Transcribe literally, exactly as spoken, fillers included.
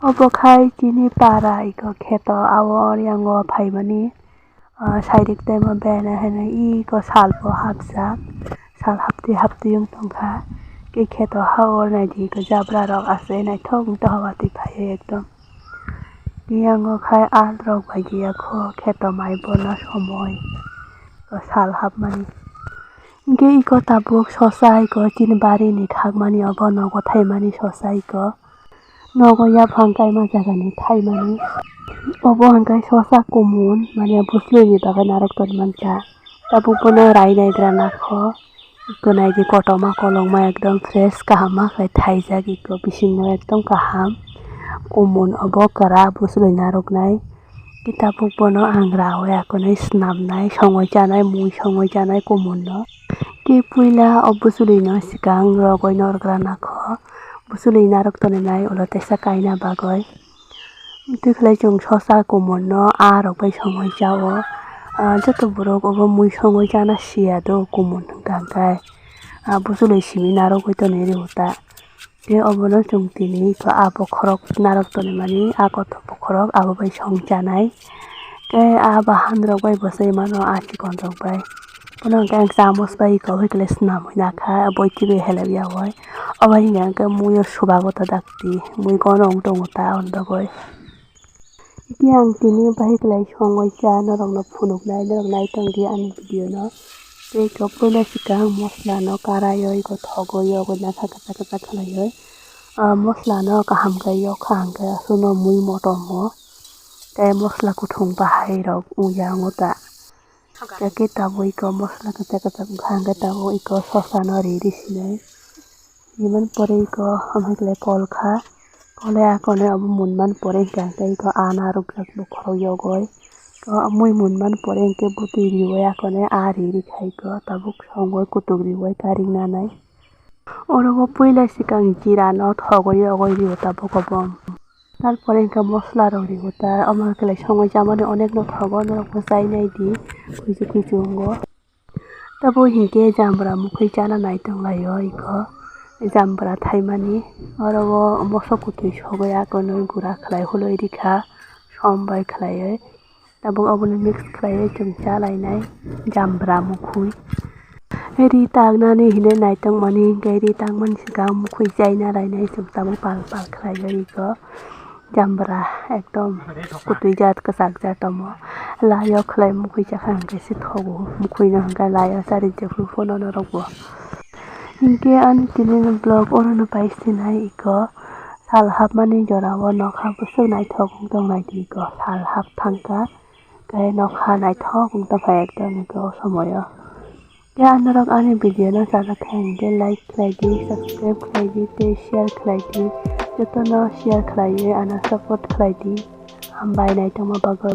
Obo khai chini para iko kheto abo yango phaimani, ah, sairik tei ma bena hwnwi iko salbo hapjak, sal haptwi haptwi wng tongkha. Khe kheto ha o naidi iko jabra rok aswk naithok wng tongkha watwi phaiwi ekdom. Yango khai art rok bai ya kho kheto mai bono somoi iko sal hapmani. Hingke iko tabuk sosa iko chini barini khakmani obo nogo thaimani sosa iko. Nogo yaphang kaima jagani thaimani. Obo hingke sosa kumun, mane bwswlwini bagwi narwk tongwi mankha. Tabuk bono rainai gra nakho. Iko naidi kotorma kolokma ekdom fresh kaham ma khe thaijak iko bisingo ekdom kaham. Kumun obo kwra bwswlwi narwknai. Tabuk bono ang raui akonwi swnamnai, songwi chanai, mui songwi chanai kumunno. Khe puila o bwswlwino swkang rogwi norgra nakho. Bwswlwi narwk tonwi nai ulo teisa kaina bagwi. Twi khlai chwng sosa kumunno aa rok bai songwi chao. Ah, joto borok obo mui songwi chana siya do kumun hwnkha hwnkhe. Ah, bwswlwi simi narwgwi tonwi rw ta. Tei obono chwng tini iko aa bokhorok narwk tonwi mani, aa kothok bokhorok abo bai song chanai. Tei aa bahan rok bai bwsai mano aa chikon rok bai. Bono hwnkhe ang chamos bai iko bai khe swnamwi nakha, boi twi bai helep ya oi. Obo hinkhe ang khe muiyo subago ta dakti, mui gono wng tongo ta on bagwi. Tei ang tini bahai kwlai songwi cha norokno phunuknai, norok nai tongdi ani video no. Tei iko puila swkang moslano karai o iko thogo yogwi nakha kwchak kwchak khlaiwi. Ah, moslano kaham khe yokha hwnkhe aswkno mui motom o tei mosla kuthung bahai rok wngya wngo ta. Khe tabuk iko mosla kwchak kwchak wngkha hwnkhe tabuk iko sosano ri ri sinai. Rimani pore iko omo khe kol kha. Kol hai akonwi obo munmani pore hwnkhe iko ana rwkjak bokhorok yogwi. Iko mui munmani pore hwnkhe bwtwi riwi akonwi aa ri ri kha iko tabuk songwi kutuk riwi karing nanai. Oro o puila swkang jirano thogwi yogwi rio tabuk obo. Tarpore hwnkhe mosla rok rio ta, omo khe lai songwi chamani onek no thogo, norok bo chai nai di, kuichu kuichu wngo. Tabuk hinkhe jambra mukhwi chana nai tong lai o iko, jambra thaimani. Oro o moso kwtwi sogwi akonwi gura khlai huloi rikha, som bai khlaiwi. Tabuk obono mix khlaiwi chwng cha lainai jambra mukhwi. Ri taknani hinwi naitokmani hinkhe ri takmani swkang mukhwi chaina lainai chwng tabuk pal pal khlaiwi rikho. Jambra ekdom kwtwi jat kwchak jat omo. Laio khlai mukhwi chakha hinkhe se thogo. Mukhwino hinkhe laio chari jephru phano norokbo. Hinkhe ani tini vlog orono pai sinai iko. Sal hapmani jorao nokha bwswk naithok wng tong naidi iko. Sal hap thangkha. Tei nokha naithok wng tongkha ekdom iko o somoio. Tei anorok ani video no chajak khe hinkhe like khlai di, subscribe khlai di tei share khlai di. Jotono share khlaiwi ano support khlai di. Hambai naitokma bagwi.